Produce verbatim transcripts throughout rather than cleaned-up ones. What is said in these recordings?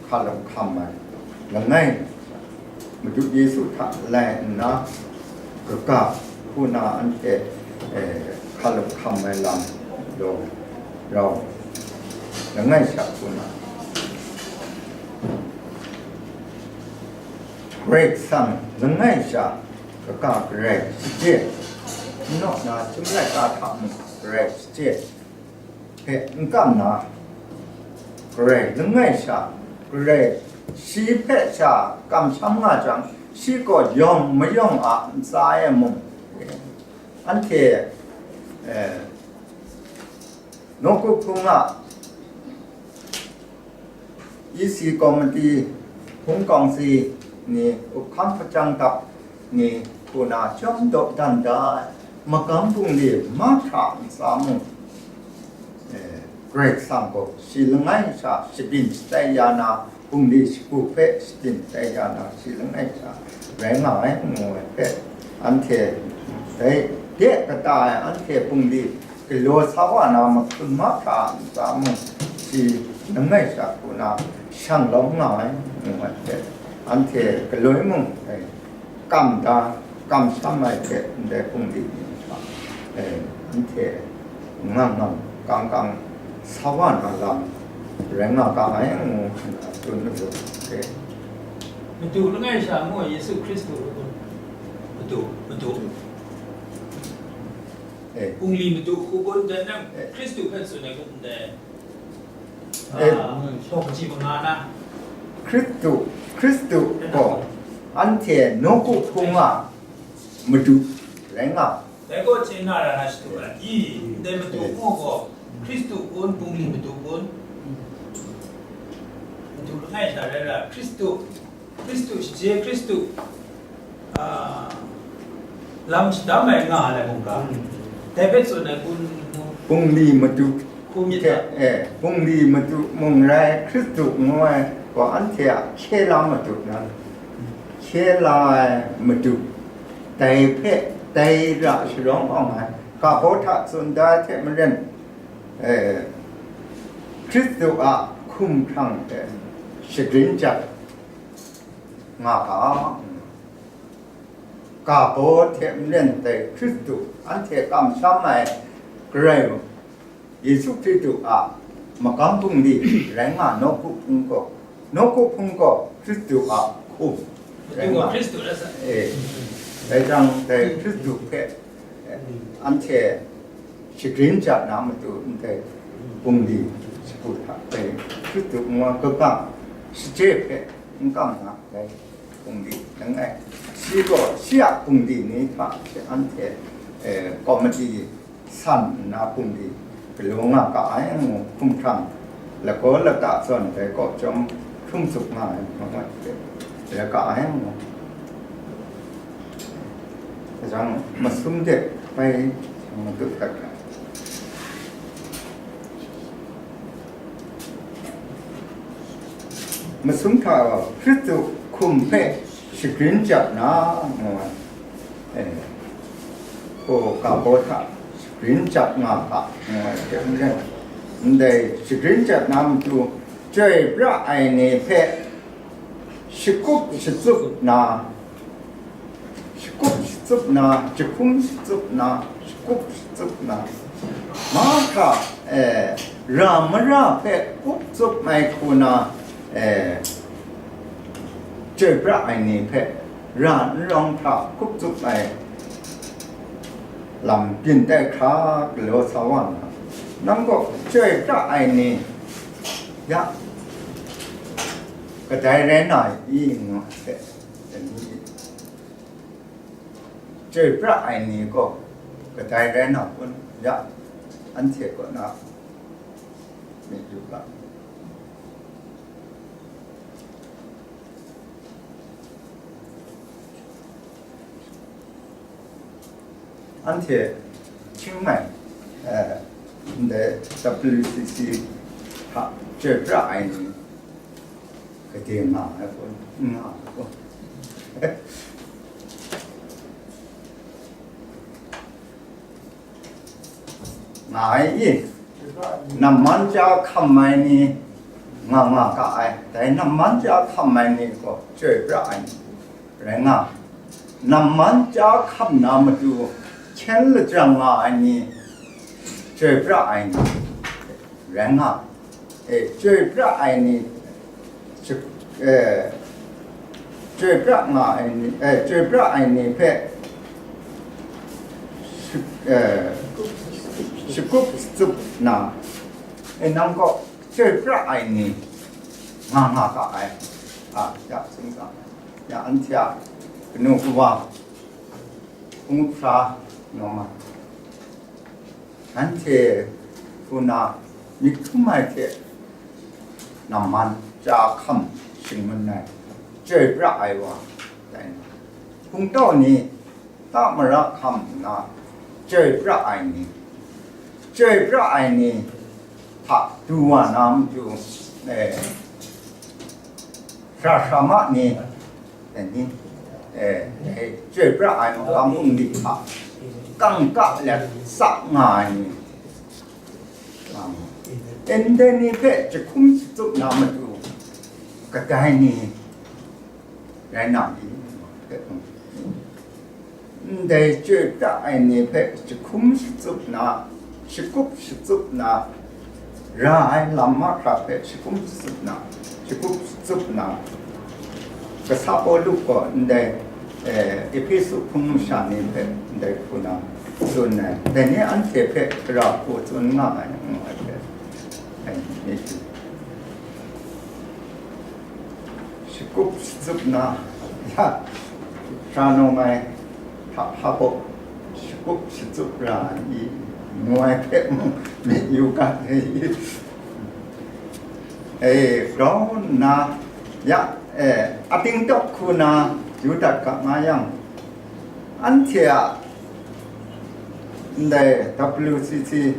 hkalum hkam ai langai, Madu Yesu hta lai nna, kaga hku na anhte, eh, hkalum hkam ai lam law rau langai sha hku na, Karai Kasang langai sha kaga Karai shachye, n naw na chyum laika hta mung Karai shachye hpe n kam na, Karai langai sha, Karai shi hpe sha kamsham nga jang, shi gaw yawng mayawng a ntsa e mung, anhte, eh, nawku hpung a E C committee, hpung kawngsi ni, up hkang hpajang dap ni, hku na chyawm dawdan da ai, magam bungli mahkra ntsa mung, eh, Karai Kasang gaw shi langai sha shabyin shatai ya na, bungli shagu hpe shabyin shatai ya na, shi langai sha rai nga ai, ngu ai hpe, anhte dai de kata ai anhte bungli galaw sa wa na mahkun mahkra a ntsa mung, shi langai sha hku na shang lawm nga ai, ngu ai hte, anhte galoi mung, eh, kam da, kamsham ai hte ndai hpung di ni hta, eh, anhte ngang ngang kang kang sa wa na lam rai nga ga ai, ngu nna tsun madu. Madu langai sha ngu ai Yesu Hkristu, Madu, Madu. Eh. Bungli madu hku bun dan nang, eh, Hkristu hpe tsun ai kun ndai. Eh. Ah, shawng kaji manga na. Hkristu, Hkristu gaw anhte nawku hpung a madu rai nga. Dai gaw chye na ra na shadu ai. I, ndai madu, eh, ngu gaw, Hkristu kun, bungli madu kun. Madu langai sha rai ra, Hkristu, Hkristu, shaje Hkristu, ah, lam shadam ai nga ai mungga, mm, dai hpe tsun ai kun mu? Bungli madu hku myit hte, eh, bungli madu mung rai, Hkristu ngu ai gaw anhte a hkye la madu nan, hkye la ai madu, dai hpe, dai ra sharawng awng ai, ga baw hta tsun da ai hte maren, eh, Hkristu a hkumhkrang hte shagrin jat nga ga, ga baw hte maren dai Hkristu anhte kamsham ai Karai Yesu Hkristu a magam bungli rai nga, nawku hpung gaw, nawku hpung gaw Hkristu a hkum rai nga. Hkristu rai sa. Eh, dai jang dai Hkristu hpe, eh, anhte shagrin jat na matu ndai bungli shagu hta dai Hkristu ngu ai kagang shachye hpe n kam na dai bungli langai. Shi gaw shi a bungli ni hta she anhte, eh, komiti san nna bungli galaw nga ga ai ngu, hkumhkrang lagaw lata zawn dai kaw chyawm hkrum tsup nga ai, mangat hte rai ga ai ngu. Jang masum de bai matut dat ga. Masum hta gaw Hkristu hkum hpe shagrin jat na, ngu ai. Eh, hku ga baw hta shagrin jat nga ga, ngu ai hte maren, ndai shagrin jat na matu, chyoi pra ai ni hpe shakup shatsup na, shakup shatsup na, jahkum shatsup na, shakup shatsup na, mahkra, eh, ra mara hpe kup tsup ai hku na, eh, chyoi pra ai ni hpe ra n rawng hta kup tsup ai lam byin tai hkra galaw sa wa nna, nang gaw chyoi pra ai ni ya kadai rai na i, ngu ai hte, chyoi pra ai ni gaw kadai rai na kun, ya, anhte kaw na myit yu ga. Anhte Chiang Mai, eh, ndai W C C hta chyoi pra ai ni, gade nga ai kun, n nga ai kun. Nga ai i, namman ja hkam ai ni, nga nga ga ai. Dai namman chya hkam ai ni gaw chyoi pra ai ni rai nga, namman chya hkam na matu hkyen lajang nga ai ni chyoi pra ai ni rai nga, e, chyoi pra ai ni, shi-, e, chyoi pra nga ai ni, e, chyoi pra ai ni hpe shi-, e, shakut shatsup na, e, nang gaw chyoi pra ai ni nga nga ga ai, a, ya, tsun ga ai. Ya, anhte a kanu kawa, hpung hpra, nawma, nanhte hku na myit hkrum ai hte namman chya hkam shingun ai, chyoi pra ai wa tai na, hpungtau ni ta mara hkam nna chyoi pra ai ni, chyoi pra ai ni hta du wa na matu, e, hkra hkra ma ni, e, ni, e, e, chyoi pra ai makam hpung di hta kangka let sa nga ai ni, ndai ni hpe jahkum shatsup na matu kadai ni rai na i? Ndai chyoi pra ai ni hpe jahkum shatsup na, shakut shatsup na, ra ai lam mahkra hpe jahkum shatsup na, shakut shatsup na, kasa Pawlu gaw ndai, eh, Ehpesu hpung masha ni hpe ndai hku na tsun ai. Dai ni anhte hpe tara hku tsun nga ai, ngu ai hpe, ai ni hte shakut shatsup na, ya, hkra nawng ai hta hpa gaw shakut shatsup ra ai i, ngu ai hpe mung myit yu ga ai i. E, grau nna, ya, e, ating tawk hku na yu dat ga nga yang, anhte a ndai W C C,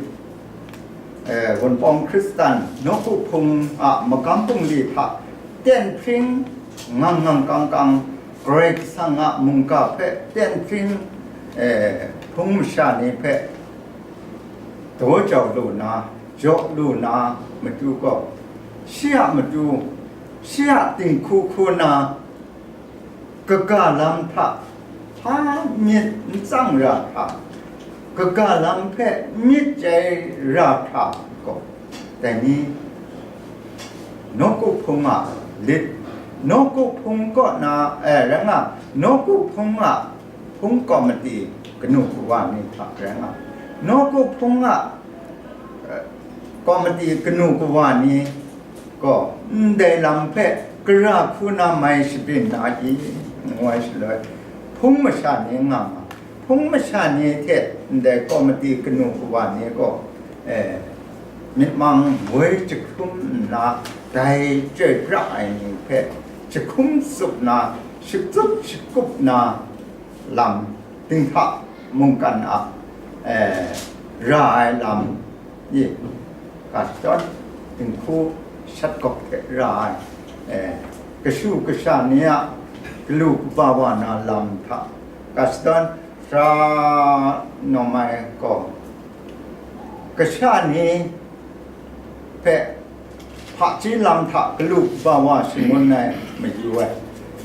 eh, Wunpawng Hkristan nawku hpung a magam bungli hta ten hpring ngang ngang kang kang, Karai Kasang a mungga hpe ten hpring, eh, hpung masha ni hpe daw jau lu na, jaw lu na matu gaw, shi a matu, shi a dinghku hku na, kaga lam hta hpa myit n tsang ra hkra, kaga lam hpe myit chyai ra hkra gaw, dai ni nawku hpung a lit, nawku hpung kaw na, eh, rai nga, nawku hpung a hpung kawmati kanu kawa ni hta rai nga, nawku hpung a, eh, kawmati kanu kawa ni gaw ndai lam hpe gara hku na mai shabyin na i, ngu ai shaloi, hpung masha ni nga ma, hpung masha ni hte ndai kawmati kanu kawa ni gaw, eh, myit mang woi jahkrum nna, dai chyoi pra ai ni hpe jahkum tsup na, shakut shakup na lam, dinghta mungkan a, eh, ra ai lam, i, ga shadawn, dinghku shat gawp hte ra ai, eh, kashu kasha ni a galu kaba wa na lam hta, ga shadawn, sara nawng ai gaw, kasha ni hpe hpaji lam hta galu kaba wa shangun ai mayu ai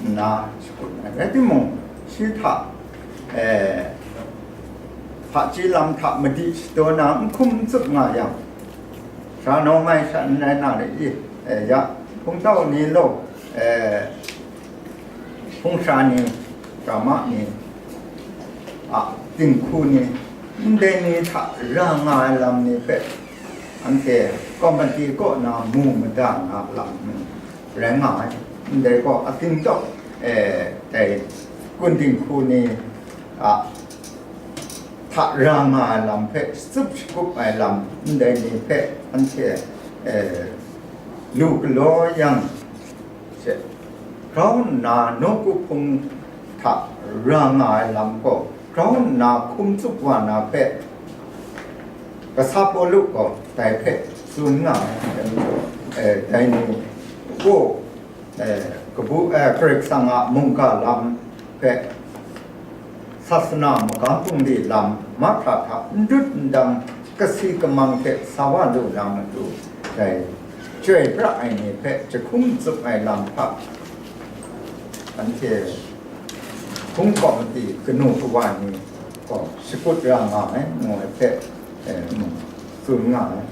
nna shakut ai. Rai timung, shi hta, eh, hpaji lam hta madi shadaw na n hkum n tsup nga yang, sara nawng ai sha n rai na le i, eh, ya, hpungtau ni law, eh, hpung sara ni, drama ni, a, dinghku ni, ndai ni hta ra nga ai lam ni hpe, anhte kawmati kaw na mu mada na lam ni rai nga ai. Ndai gaw ating tawk, eh, dai kun dinghku ni, a, hta ra nga ai lam hpe, shachyip shagup ai lam, ndai ni hpe anhte, eh, lu galaw yang, she, grau nna nawku hpung hta ra nga ai lam gaw, grau nna hkum tsup wa na hpe, kasa Pawlu gaw dai hpe tsun nga ai, eh, dai ni gaw, eh, kabu, eh, Karai Kasang a mungga lam hpe, sasana magam bungli lam mahkra hta n dut n dang, kasi kamang hte sa wa lu na matu, dai Chyoi pra ai ni hpe jahkum tsup ai lam hta, anhte hpung kawmati kanu kawa ni gaw shakut ra nga ai, ngu ai hpe, eh, tsun nga ai,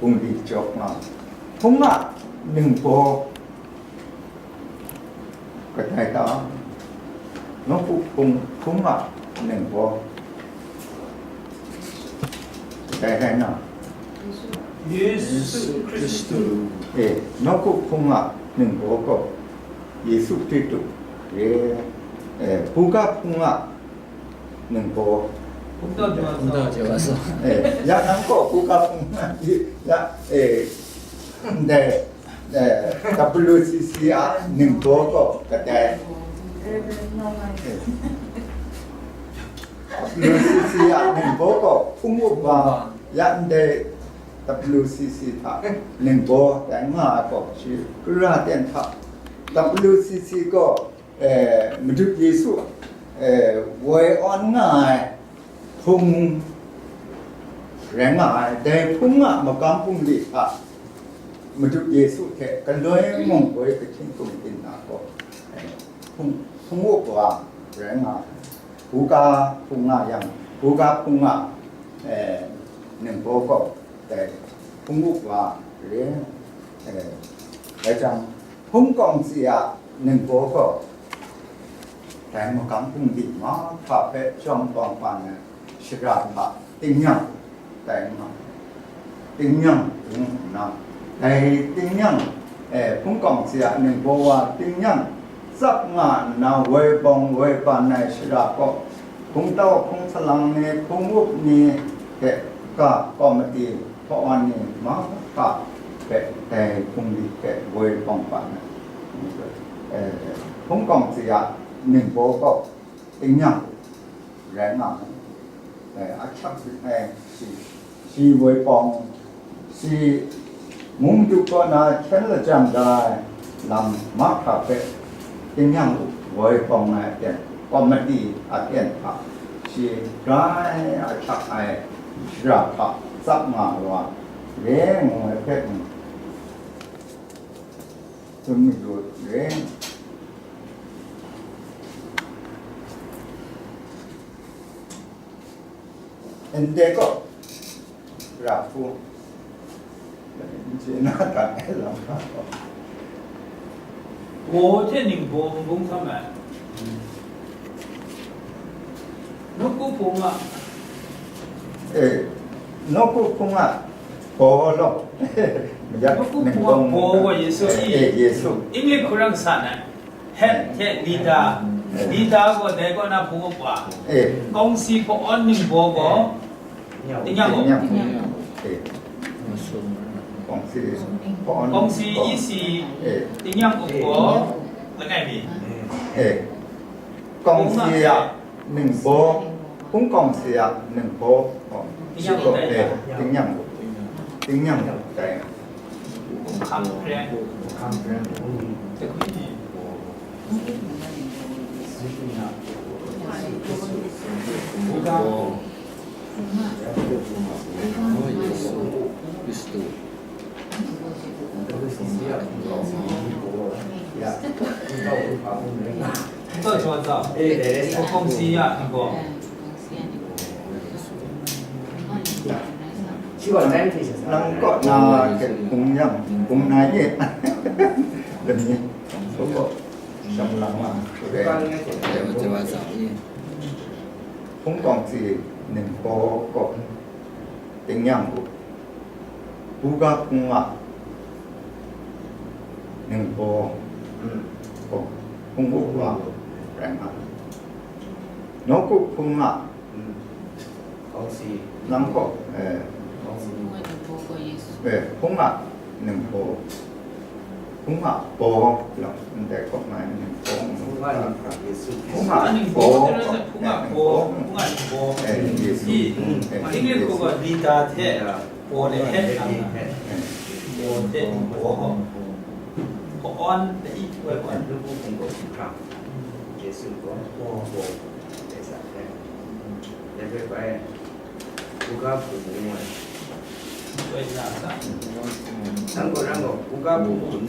bungli jaw nga ai. Hpung a ningbaw kadai ta? Nawku hpung, hpung a ningbaw kadai rai na? Yesu Hkristu. E, nawku hpung a ningbaw gaw Yesu Hkristu re. E, buga hpung a ningbaw. E, ya nang gaw buga hpung a, ya, e, ndai, e, W C C a ningbaw gaw kadai? E, W C C a ningbaw gaw hpung wup wa, ya ndai W C C hta ningbaw tai nga ai gaw, shi kara ten hta W C C gaw, eh, Madu Yesu, eh, woi awn nga ai hpung rai nga ai. Dai hpung a magam bungli hta Madu Yesu hte galoi mung woi kahkying hkum byin na gaw, eh, hpung, hpung wup wa rai nga ai. Buga hpung nga yang, buga hpung a, eh, ningbaw gaw dai hpung wup wa re. Eh, rai jang, hpung kawng si a ningbaw gaw dai magam bungli mahkra hpe shawng bawng pan ai shara hta tingnyang tai nga, tingnyang dung nna, dai tingnyang, eh, hpung kawng si a ningbaw wa tingnyang tsap nga nna, woi bawng woi ban ai shara kaw, hpung tau hpung salang ni, hpung wup ni hte ka kawmati hpawan ni mahkra hpe dai hpung ni hpe woi bawng ban ai, eh, hpung kawng si a ningbaw gaw tingnyang rai nga ai. Eh, ahkyak rit ai shi, shi woi pawng, shi mung du kaw na hkyen lajang da ai lam mahkra hpe tingnyang woi pawng ai aten, kawmati aten hta shi grai ahkyak ai shara hta tsap nga ai wa re ngu ai hpe, tsun mi lu re. Ndai gaw, ra hku, nji na dan ai lam na gaw. Gaw hte ningbaw n bung hkam ai. Nawku hpung a. Eh, nawku hpung a gaw law. Nawku hpung a gaw gaw Yesu i. Eh, Yesu. English hku rang san ai. Het hte Lida, Lida gaw dai kaw na hpung a wa. Eh. Kawng si hpawn ningbaw gaw, tingnyang gaw. Tingnyang. Eh. Kawng si hpawn. Kawng si i si, eh, tingnyang gaw, langai mi. Eh. Kawng si a ningbaw, hpung kawng si a ningbaw, oh, tingnyang gaw, eh, tingnyang gaw. Tingnyang gaw dai. Nang kaw na hte hpung yang, hpung na ye. Lani, hpung kawng si ningbaw gaw tingnyang u. Buga hpung a ningbaw gaw hpung u wa rai nga. Nawku hpung a Kawng si. Nang gaw, eh, kawng si. Eh, hpung a ningbaw. Hpung a baw, lang, ndai kaw ngai ningbaw. Hpung a ningbaw, Yesu Hkristu. Hpung a ningbaw, hpung a baw, hpung a ningbaw. Eh, Yesu. I, mm, eh, English Yesu. Hpung a leader hte, baw le head lang. Eh. Baw hte ningbaw. Hpung a, i, hpung a. Yesu gaw, baw, baw. Dai hpe bai, buga hpung ngu ai. Nang gaw, nang gaw, u ga hpung hpung